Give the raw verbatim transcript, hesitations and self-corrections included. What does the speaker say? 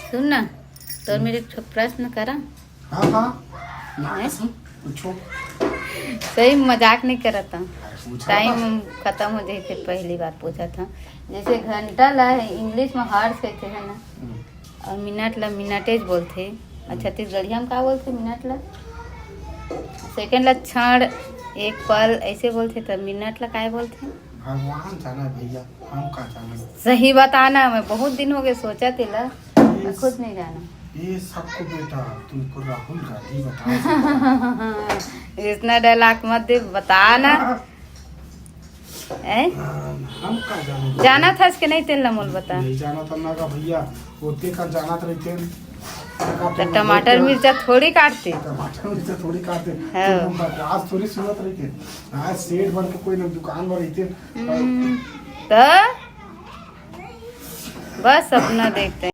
सुन ना, तोर मेर एक ठो प्रश्न करा। हाँ हाँ, ना हैं? सुन, पूछो। सही, मजाक नहीं करत हूँ। अरे, पूछा टाइम था। खत्म हो जाए, फिर पहली बार पूछा था। जैसे घंटा ला इंग्लिश में हॉर्स कहते हैं ना, हम्म। और मिनट ला मिनटेज बोलते। और छत्तीसगढ़िया में का बोलते मिनट ला? सेकंड ला क्षण, एक पल, ऐसे बोलते, तो मिनट ला काय बोलते? भगवान जाने भैया, हम का जाने। सही बताना, मैं बहुत दिन हो गए सोचा तेला, मैं खुद नहीं जाना। ये सबको बेटा तुमको राहुल गांधी बता सकता है। इतना डायलॉग मत दे, बताना। ए? हम का जाने। जाना था कि नहीं तेला मोल बता। नहीं जाना था ना का भैया, होते का जाना था रहते। तो टमाटर मिर्चा थोड़ी काटते। टमाटर मिर्चा थोड़ी काटते। हाँ। तो हम बकवास थोड़ी सुनत रहते। आज सेठ बन के कोई ना दुकान में रहते। हम्म, तो बस सपना देखते